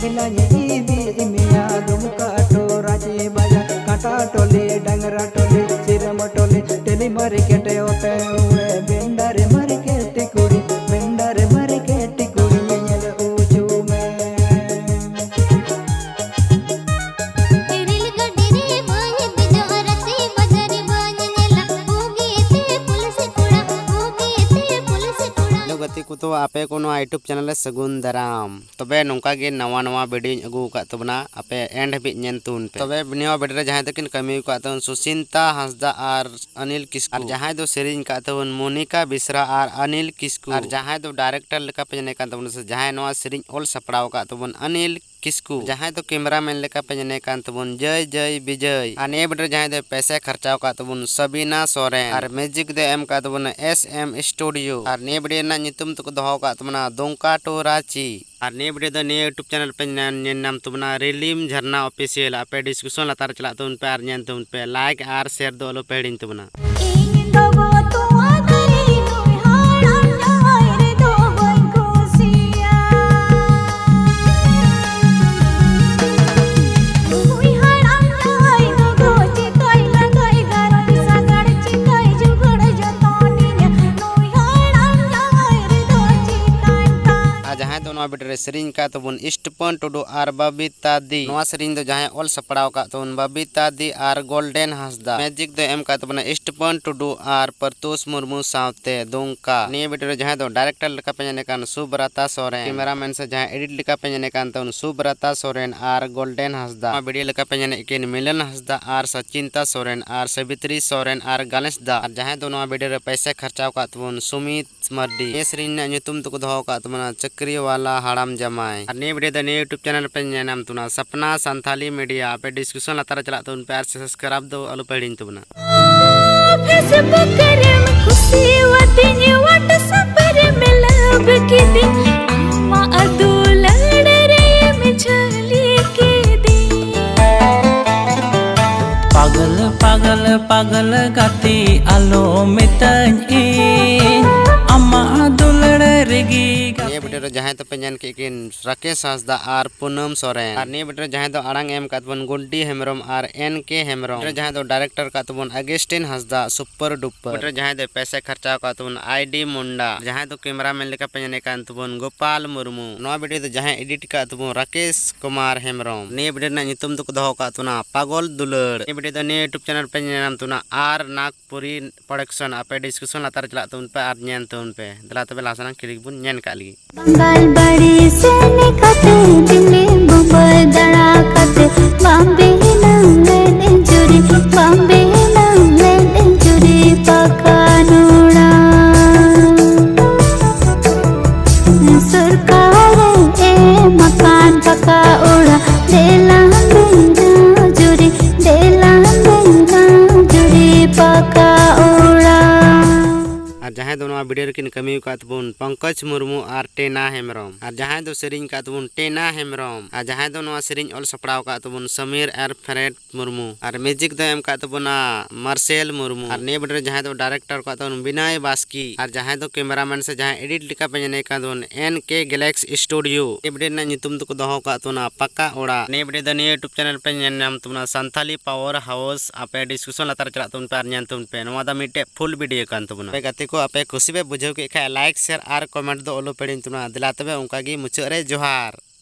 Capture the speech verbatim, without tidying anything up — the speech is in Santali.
ᱦᱮᱞᱟᱧ ᱤᱫᱤ ᱢᱮᱭᱟ ᱫᱩᱢᱠᱟ ᱴᱚᱞᱟ ᱪᱮ ᱵᱟᱡᱟᱨ, ᱠᱟᱴᱟ ᱴᱚᱞᱤ, ᱰᱟᱝᱨᱟ ᱴᱚᱞᱤ, ᱥᱤᱨᱟᱹᱢ ᱴᱚᱞᱤ, ᱴᱮᱞᱤ ᱢᱟᱨᱠᱮᱴ ᱚᱴᱮ ᱩᱲᱮ, ᱵᱮᱱᱰᱟᱨ ᱢᱟᱨᱠᱮᱴ ᱠᱩᱲᱤ, ᱵᱮᱱᱰᱟᱨ ᱢᱟᱨᱠᱮᱴ ᱠᱩᱲᱤ ᱧᱮᱞ ᱦᱚᱪᱚ ᱢᱮ᱾ ᱨᱮᱞ ᱜᱟᱹᱰᱤ ᱨᱮ ᱵᱟᱹᱧ ᱫᱮᱡᱚᱜ, ᱨᱟᱸᱪᱤ ᱵᱟᱡᱟᱨ ᱵᱟᱹᱧ ᱧᱮᱞᱟ, ᱵᱩᱜᱤ ᱛᱮ ᱯᱩᱞᱤᱥ ᱠᱚᱲᱟ, ᱵᱩᱜᱤ ᱛᱮ ᱯᱩᱞᱤᱥ ᱠᱚᱲᱟ᱾ ᱦᱮᱞᱳ ᱜᱟᱛᱮ ᱠᱚ, ᱛᱚ ᱟᱯᱮ ᱠᱚ ᱱᱚᱣᱟ YouTube ᱪᱮᱱᱮᱞ ᱨᱮ ᱥᱟᱹᱜᱩᱱ ᱫᱟᱨᱟᱢ᱾ ᱛᱚᱵᱮ ᱱᱚᱝᱠᱟ ᱜᱮ ᱱᱟᱣᱟ ᱱᱟᱣᱟ ᱵᱷᱤᱰᱤᱭᱳᱧ ᱟᱹᱜᱩ ᱟᱠᱟᱫ ᱛᱟᱵᱚᱱᱟ, ᱟᱯᱮ ᱮᱱᱰ ᱦᱟᱹᱵᱤᱡ ᱧᱮᱞ ᱛᱟᱵᱚᱱ ᱯᱮ᱾ ᱛᱚᱵᱮ ᱱᱚᱣᱟ ᱵᱷᱤᱰᱤᱭᱳ ᱨᱮ ᱡᱟᱦᱟᱸᱭ ᱛᱟᱹᱠᱤᱱ ᱠᱟᱹᱢᱤ ᱟᱠᱟᱫ ᱛᱟᱵᱚᱱ ᱥᱩᱥᱤᱱᱛᱟ ᱦᱟᱸᱥᱫᱟ ᱟᱨ ᱟᱱᱤᱞ ᱠᱤᱥᱠᱩ, ᱟᱨ ᱡᱟᱦᱟᱸᱭ ᱫᱚ ᱥᱮᱨᱮᱧ ᱟᱠᱟᱫ ᱛᱟᱵᱚᱱ ᱢᱳᱱᱤᱠᱟ ᱵᱮᱥᱨᱟ ᱟᱨ ᱟᱱᱤᱞ ᱠᱤᱥᱠᱩ, ᱟᱨ ᱡᱟᱦᱟᱸᱭ ᱫᱚ ᱰᱟᱭᱨᱮᱠᱴᱚᱨ ᱞᱮᱠᱟ ᱯᱮ ᱧᱮᱞᱮ ᱠᱟᱱ ᱛᱟᱵᱚᱱᱟ, ᱥᱮ ᱡᱟᱦᱟᱸᱭ ᱱᱚᱣᱟ ᱥᱮᱨᱮᱧ ᱚᱞ ᱥᱟᱯᱲᱟᱣ ᱟᱠᱟᱫ ᱛᱟᱵᱚᱱ ᱟᱱᱤᱞ ᱠᱤᱥᱠᱩ, ᱡᱟᱦᱟᱸᱭ ᱫᱚ ᱠᱮᱢᱮᱨᱟᱢᱮᱱ ᱞᱮᱠᱟ ᱯᱮ ᱧᱮᱞᱮ ᱠᱟᱱ ᱛᱟᱵᱚᱱ ᱡᱚᱭ ᱡᱚᱭ ᱵᱤᱡᱚᱭ, ᱟᱨ ᱱᱤᱭᱟᱹ ᱵᱷᱤᱰᱤᱭᱳ ᱨᱮ ᱡᱟᱦᱟᱸᱭ ᱫᱚ ᱯᱮᱥᱮ ᱠᱷᱚᱨᱪᱟᱣ ᱟᱠᱟᱫ ᱛᱟᱵᱚᱱ ᱥᱟᱵᱤᱱᱟ ᱥᱚᱨᱮᱱ, ᱟᱨ ᱢᱤᱭᱩᱡᱤᱠ ᱫᱚ ᱮᱢ ᱟᱠᱟᱫ ᱛᱟᱵᱚᱱᱟ S M Studio, ᱟᱨ ᱱᱤᱭᱟᱹ ᱵᱷᱤᱰᱤᱭᱳ ᱨᱮᱱᱟᱜ ᱧᱩᱛᱩᱢ ᱫᱚᱠᱚ ᱫᱚᱦᱚ ᱟᱠᱟᱫ ᱛᱟᱵᱚᱱᱟ ᱫᱩᱢᱠᱟ ᱴᱩ ᱨᱟᱸᱪᱤ᱾ ᱟᱨ ᱱᱤᱭᱟᱹ ᱵᱷᱤᱰᱤᱭᱳ ᱫᱚ ᱱᱤᱭᱟᱹ YouTube ᱪᱮᱱᱮᱞ ᱯᱮ ᱧᱮᱞ ᱧᱮᱞ ᱧᱟᱢ ᱛᱟᱵᱚᱱᱟ ᱨᱤᱞᱤᱢ ᱡᱷᱟᱨᱱᱟ ᱚᱯᱷᱤᱥᱤᱭᱟᱞ᱾ ᱟᱯᱮ ᱰᱤᱥᱠᱨᱤᱯᱥᱚᱱ ᱞᱟᱛᱟᱨ ᱨᱮ ᱪᱟᱞᱟᱜ ᱛᱟᱵᱚᱱ ᱯᱮ ᱟᱨ ᱧᱮᱞ ᱛᱟᱵᱚᱱ ᱯᱮ, ᱞᱟᱭᱤᱠ ᱟᱨ ᱥᱮᱭᱟᱨ ᱫᱚ ᱟᱞᱚ ᱯᱮ ᱦᱤᱲᱤᱧ ᱛᱟᱵᱚᱱᱟ᱾ ᱤᱧ ᱫᱚ ᱵᱚᱛᱩᱣᱟ ᱫᱟᱨᱮ ᱱᱩᱭ ᱦᱟᱲᱟᱢ ᱡᱟᱶᱟᱭ ᱨᱮᱫᱚ ᱵᱟᱹᱧ ᱠᱩᱥᱤᱭᱟᱜᱼᱟ᱾ ᱱᱩᱭ ᱦᱟᱲᱟᱢ ᱡᱟᱶᱟᱭ ᱫᱚ ᱜᱚᱡ ᱪᱤᱠᱟᱹᱭ ᱞᱟᱜᱟᱭ ᱜᱟᱨᱚᱭ ᱥᱟᱜᱟᱲ ᱪᱤᱠᱟᱹᱭ ᱡᱩᱜᱟᱹᱲ ᱡᱚᱛᱚᱱᱤᱧᱟ᱾ ᱱᱩᱭ ᱦᱟᱲᱟᱢ ᱡᱟᱶᱟᱭ ᱨᱮᱫᱚ ᱪᱤᱠᱟᱹᱧ ᱛᱟᱭ᱾ ᱟᱨ ᱡᱟᱦᱟᱸᱭ ᱫᱚ ᱱᱚᱣᱟ ᱵᱷᱤᱰᱤᱭᱳ ᱨᱮ ᱥᱮᱨᱮᱧ ᱟᱠᱟᱫ ᱛᱟᱵᱚᱱ ᱤᱥᱴᱯᱚᱱ ᱴᱩᱰᱩ ᱟᱨ ᱵᱟᱵᱤᱛᱟ ᱫᱤ᱾ ᱱᱚᱣᱟ ᱥᱮᱨᱮᱧ ᱫᱚ ᱡᱟᱦᱟᱸᱭ ᱚᱞ ᱥᱟᱯᱲᱟᱣ ᱟᱠᱟᱫ ᱛᱟᱵᱚᱱ ᱵᱟᱵᱤᱛᱟ ᱫᱤ ᱟᱨ ᱜᱳᱞᱰᱮᱱ ᱦᱟᱸᱥᱫᱟ᱾ ᱢᱤᱭᱩᱡᱤᱠ ᱫᱚ ᱮᱢ ᱟᱠᱟᱫ ᱛᱟᱵᱚᱱᱟ ᱤᱥᱴᱯᱚᱱ ᱴᱩᱰᱩ ᱟᱨ ᱯᱨᱚᱛᱩᱥ ᱢᱩᱨᱢᱩ ᱥᱟᱶᱛᱮ ᱫᱩᱢᱠᱟ᱾ ᱱᱤᱭᱟᱹ ᱵᱷᱤᱰᱤᱭᱳ ᱨᱮ ᱡᱟᱦᱟᱸᱭ ᱫᱚ ᱰᱟᱭᱨᱮᱠᱴᱚᱨ ᱞᱮᱠᱟ ᱯᱮ ᱧᱮᱞᱮ ᱠᱟᱱ ᱥᱩᱵᱨᱟᱛᱟ ᱥᱚᱨᱮᱱ, ᱠᱮᱢᱮᱨᱟᱢᱮᱱ ᱥᱮ ᱡᱟᱦᱟᱸᱭ ᱮᱰᱤᱴ ᱞᱮᱠᱟ ᱯᱮ ᱧᱮᱞᱮ ᱠᱟᱱ ᱛᱟᱵᱚᱱ ᱥᱩᱵᱨᱟᱛᱟ ᱥᱚᱨᱮᱱ ᱟᱨ ᱜᱳᱞᱰᱮᱱ ᱦᱟᱸᱥᱫᱟ᱾ ᱱᱚᱣᱟ ᱵᱷᱤᱰᱤᱭᱳ ᱞᱮᱠᱟ ᱯᱮ ᱧᱮᱞᱮᱫ ᱠᱤᱱ ᱢᱤᱞᱚᱱ ᱦᱟᱸᱥᱫᱟ ᱟᱨ ᱥᱟᱪᱤᱱᱛᱟ ᱥᱚᱨᱮᱱ ᱟᱨ ᱥᱟᱵᱤᱛᱨᱤ ᱥᱚᱨᱮᱱ ᱟᱨ ᱜᱟᱱᱮᱥ ᱫᱟ, ᱟᱨ ᱡᱟᱦᱟᱸᱭ ᱫᱚ ᱱᱚᱣᱟ ᱵᱷᱤᱰᱤᱭᱳ ᱨᱮ ᱯᱚᱭᱥᱟ ᱠᱷᱚᱨᱪᱟᱣ ᱟᱠᱟᱫ ᱛᱟᱵᱚᱱ ᱥᱩᱢᱤᱛ ᱢᱟᱨᱰᱤ᱾ ᱱᱤᱭᱟᱹ ᱥᱮᱨᱮᱧ ᱨᱮᱱᱟᱜ ᱧᱩᱛᱩᱢ ᱫᱚᱠᱚ ᱫᱚᱦᱚ ᱟᱠᱟᱫ ᱛᱟᱵᱚᱱᱟ ᱪᱟᱹᱠᱨᱤ ᱣᱟᱞᱟ ᱦᱟᱲᱟᱢ ᱡᱟᱢᱟᱭ᱾ ᱟᱨ ᱱᱤᱭᱟᱹ ᱵᱷᱤᱰᱤᱭᱳ ᱫᱚ ᱱᱤᱭᱟᱹ YouTube ᱪᱮᱱᱮᱞ ᱨᱮᱯᱮ ᱧᱮᱞ ᱧᱟᱢ ᱛᱟᱵᱚᱱᱟ, ᱥᱟᱯᱱᱟ ᱥᱟᱱᱛᱷᱟᱞᱤ ᱢᱤᱰᱤᱭᱟ᱾ ᱟᱯᱮ ᱰᱤᱥᱠᱨᱤᱯᱥᱚᱱ ᱞᱟᱛᱟᱨ ᱨᱮ ᱪᱟᱞᱟᱜ ᱛᱟᱵᱚᱱ ᱯᱮ ᱟᱨ ᱥᱟᱵᱥᱠᱨᱟᱭᱤᱵ ᱫᱚ ᱟᱞᱚ ᱯᱮ ᱦᱤᱲᱤᱧ ᱛᱟᱵᱚᱱᱟ᱾ Facebook ᱨᱮᱢ ᱠᱩᱥᱤᱣᱟᱫᱤᱧ, WhatsApp ᱨᱮᱢ love ᱠᱤᱫᱤᱧ, ᱟᱢᱟᱜ ᱫᱩᱞᱟᱹᱲ ᱨᱮᱢ ᱡᱷᱟᱹᱞᱤ ᱠᱤᱫᱤᱧ᱾ ᱯᱟᱜᱽᱞ ᱯᱟᱜᱽᱞ ᱯᱟᱜᱽᱞ ᱜᱟᱛᱮ ᱟᱞᱚ ᱢᱮᱛᱟᱹᱧ ᱤᱧ, ᱟᱢᱟᱜ ᱫᱩᱞᱟᱹᱲ ᱨᱮᱜᱮ ᱱᱤᱭᱟᱹ ᱵᱷᱤᱰᱤᱭᱳ ᱨᱮ ᱡᱟᱦᱟᱸᱭ ᱫᱚᱯᱮ ᱧᱮᱞ ᱠᱮᱫ ᱠᱤᱱ ᱨᱟᱠᱮᱥ ᱦᱟᱸᱥᱫᱟ ᱟᱨ ᱯᱩᱱᱟᱹᱢ ᱥᱚᱨᱮᱱ᱾ ᱟᱨ ᱱᱤᱭᱟᱹ ᱵᱷᱤᱰᱤᱭᱳ ᱨᱮ ᱡᱟᱦᱟᱸᱭ ᱫᱚ ᱟᱲᱟᱝ ᱮᱢ ᱟᱠᱟᱫ ᱛᱟᱵᱚᱱ ᱜᱩᱰᱰᱤ ᱦᱮᱢᱵᱨᱚᱢ ᱟᱨ ᱮᱱ ᱠᱮ ᱦᱮᱢᱵᱨᱚᱢ᱾ ᱵᱷᱤᱰᱤᱭᱳ ᱨᱮ ᱡᱟᱦᱟᱸᱭ ᱫᱚ ᱰᱟᱭᱨᱮᱠᱴᱚᱨ ᱟᱠᱟᱫ ᱛᱟᱵᱚᱱ ᱟᱜᱮᱥᱴᱤᱱ ᱦᱟᱸᱥᱫᱟ ᱥᱩᱯᱟᱨ ᱰᱩᱯᱟᱨ᱾ ᱵᱷᱤᱰᱤᱭᱳ ᱨᱮ ᱡᱟᱦᱟᱸᱭ ᱫᱚ ᱯᱚᱭᱥᱟ ᱠᱷᱚᱨᱪᱟ ᱟᱠᱟᱫ ᱛᱟᱵᱚᱱ ᱟᱭ ᱰᱤ ᱢᱩᱱᱰᱟ᱾ ᱡᱟᱦᱟᱸᱭ ᱫᱚ ᱠᱮᱢᱮᱨᱟᱢᱮᱱ ᱞᱮᱠᱟ ᱯᱮ ᱧᱮᱞᱮ ᱠᱟᱱ ᱛᱟᱵᱚᱱ ᱜᱳᱯᱟᱞ ᱢᱩᱨᱢᱩ᱾ ᱱᱚᱣᱟ ᱵᱷᱤᱰᱤᱭᱳ ᱫᱚ ᱡᱟᱦᱟᱸᱭ ᱮᱰᱤᱴ ᱟᱠᱟᱫ ᱛᱟᱵᱚᱱ ᱨᱟᱠᱮᱥ ᱠᱩᱢᱟᱨ ᱦᱮᱢᱵᱨᱚᱢ᱾ ᱱᱤᱭᱟᱹ ᱵᱷᱤᱰᱤᱭᱳ ᱨᱮᱱᱟᱜ ᱧᱩᱛᱩᱢ ᱫᱚᱠᱚ ᱫᱚᱦᱚ ᱟᱠᱟᱫ ᱛᱟᱵᱚᱱᱟ ᱯᱟᱜᱚᱞ ᱫᱩᱞᱟᱹᱲ᱾ ᱱᱤᱭᱟᱹ ᱵᱷᱤᱰᱤᱭᱳ ᱫᱚ ᱱᱤᱭᱟᱹ YouTube ᱪᱮᱱᱮᱞ ᱯᱮ ᱧᱮᱞ ᱧᱟᱢ ᱛᱟᱵᱚᱱᱟ ᱟᱨ ᱱᱟᱜᱽᱯᱩᱨᱤ ᱯᱨᱚᱰᱟᱠᱥᱚᱱ᱾ ᱟᱯᱮ ᱰᱤᱥᱠᱨᱤᱯᱥᱚᱱ ᱞᱟᱛᱟᱨ ᱨᱮ ᱪᱟᱞᱟᱜ ᱛᱟᱵᱚᱱ ᱯᱮ ᱟᱨ ᱧᱮᱞ ᱛᱟᱵᱚᱱ ᱯᱮ᱾ ᱫᱮᱞᱟ ᱛᱚᱵᱮ ᱞᱟᱦᱟ ᱥᱮᱱᱟᱜ ᱠᱞᱤᱯ ᱵᱚᱱ ᱧᱮᱞ ᱠᱟᱜ ᱞᱮᱜᱮ᱾ ᱵᱟᱝᱜᱟᱞ ᱵᱟᱲᱤ ᱥᱮᱱ ᱠᱟᱛᱮ ᱫᱤᱞᱞᱤ ᱵᱩᱢᱵᱟᱭ ᱫᱟᱬᱟ ᱠᱟᱛᱮ ᱵᱟᱢᱵᱮ ᱦᱤᱱᱟᱹᱝ ᱞᱮᱫ ᱤᱧ ᱪᱩᱨᱤ, ᱵᱟᱢᱵᱮ ᱦᱤᱱᱟᱹᱝ ᱞᱮᱫ ᱤᱧ ᱪᱩᱨᱤ ᱯᱟᱠᱟ ᱱᱚᱲᱟ᱾ ᱥᱚᱨᱠᱟᱨᱮ ᱮᱢ ᱟᱠᱟᱱ ᱯᱟᱠᱟ ᱚᱲᱟᱜ ᱫᱮᱞᱟᱝ ᱵᱮᱱᱟᱣ ᱡᱩᱨᱤ, ᱫᱮᱞᱟᱝ ᱵᱮᱱᱟᱣ ᱡᱩᱨᱤ ᱯᱟᱠᱟ ᱚᱲᱟᱜ᱾ ᱟᱨ ᱡᱟᱦᱟᱸᱭ ᱫᱚ ᱱᱚᱣᱟ ᱵᱷᱤᱰᱤᱭᱳ ᱨᱮᱠᱤᱱ ᱠᱟᱹᱢᱤ ᱟᱠᱟᱫ ᱛᱟᱵᱚᱱ ᱯᱚᱝᱠᱚᱡᱽ ᱢᱩᱨᱢᱩ ᱟᱨ ᱴᱮᱱᱟ ᱦᱮᱢᱵᱨᱚᱢ᱾ ᱟᱨ ᱡᱟᱦᱟᱸᱭ ᱫᱚ ᱥᱮᱨᱮᱧ ᱟᱠᱟᱫ ᱛᱟᱵᱚᱱ ᱴᱮᱱᱟ ᱦᱮᱢᱵᱨᱚᱢ᱾ ᱟᱨ ᱡᱟᱦᱟᱸᱭ ᱫᱚ ᱱᱚᱣᱟ ᱥᱮᱨᱮᱧ ᱚᱞ ᱥᱟᱯᱲᱟᱣ ᱟᱠᱟᱫ ᱛᱟᱵᱚᱱ ᱥᱟᱢᱤᱨ ᱟᱨ ᱯᱷᱨᱮᱰ ᱢᱩᱨᱢᱩ᱾ ᱟᱨ ᱢᱤᱭᱩᱡᱤᱠ ᱫᱚ ᱮᱢ ᱟᱠᱟᱫ ᱛᱟᱵᱚᱱᱟ ᱢᱟᱨᱥᱮᱞ ᱢᱩᱨᱢᱩ᱾ ᱟᱨ ᱱᱤᱭᱟᱹ ᱵᱷᱤᱰᱤᱭᱳ ᱨᱮ ᱡᱟᱦᱟᱸᱭ ᱫᱚ ᱰᱟᱭᱨᱮᱠᱴᱚᱨ ᱟᱠᱟᱫ ᱛᱟᱵᱚᱱ ᱵᱤᱱᱚᱭ ᱵᱟᱥᱠᱤ᱾ ᱟᱨ ᱡᱟᱦᱟᱸᱭ ᱫᱚ ᱠᱮᱢᱮᱨᱟᱢᱮᱱ ᱥᱮ ᱡᱟᱦᱟᱸᱭ ᱮᱰᱤᱴ ᱞᱮᱠᱟ ᱯᱮ ᱧᱮᱞᱮ ᱠᱟᱱ ᱛᱟᱵᱚᱱ ᱮᱱ ᱠᱮ ᱜᱮᱞᱮᱠᱥ ᱥᱴᱩᱰᱤᱭᱳ᱾ ᱱᱤᱭᱟᱹ ᱵᱷᱤᱰᱤᱭᱳ ᱨᱮᱱᱟᱜ ᱧᱩᱛᱩᱢ ᱫᱚᱠᱚ ᱫᱚᱦᱚ ᱟᱠᱟᱫ ᱛᱟᱵᱚᱱᱟ ᱯᱟᱠᱟ ᱚᱲᱟᱜ᱾ ᱱᱤᱭᱟᱹ ᱵᱷᱤᱰᱤᱭᱳ ᱫᱚ ᱱᱤᱭᱟᱹ YouTube ᱪᱮᱱᱮᱞ ᱯᱮ ᱧᱮᱞ ᱧᱟᱢ ᱛᱟᱵᱚᱱᱟ ᱥᱟᱱᱛᱷᱟᱞᱤ ᱯᱟᱣᱟᱨ ᱦᱟᱣᱩᱥ᱾ ᱟᱯᱮ ᱰᱤᱥᱠᱨᱤᱯᱥᱚᱱ ᱞᱟᱛᱟᱨ ᱨᱮ ᱪᱟᱞᱟᱜ ᱛᱟᱵᱚᱱ ᱯᱮ ᱟᱨ ᱧᱮᱞ ᱛᱟᱵᱚᱱ ᱯᱮ᱾ ᱱᱚᱣᱟ ᱫᱚ ᱢᱤᱫᱴᱮᱡ ᱯᱷᱩᱞ ᱵᱷᱤᱰᱤᱭᱳ ᱠᱟᱱ ᱛᱟᱵᱚᱱᱟ᱾ ᱟᱯᱮ ᱜᱟᱛᱮ ᱠᱚ ᱟᱯᱮ ᱠᱩᱥᱤ ᱯᱮ ᱵᱩᱡᱷᱟᱹᱣ ᱠᱮᱫ ᱠᱷᱟᱡ ᱞᱟᱭᱤᱠ, ᱥᱮᱭᱟᱨ ᱟᱨ ᱠᱚᱢᱮᱱᱴ ᱫᱚ ᱟᱞᱚ ᱯᱮ ᱦᱤᱲᱤᱧ ᱛᱟᱵᱚᱱᱟ᱾ ᱫᱮᱞᱟ ᱛᱚᱵᱮ ᱚᱱᱠᱟ ᱜᱮ ᱢᱩᱪᱟᱹᱫ ᱨᱮ ᱡᱚᱦᱟᱨ᱾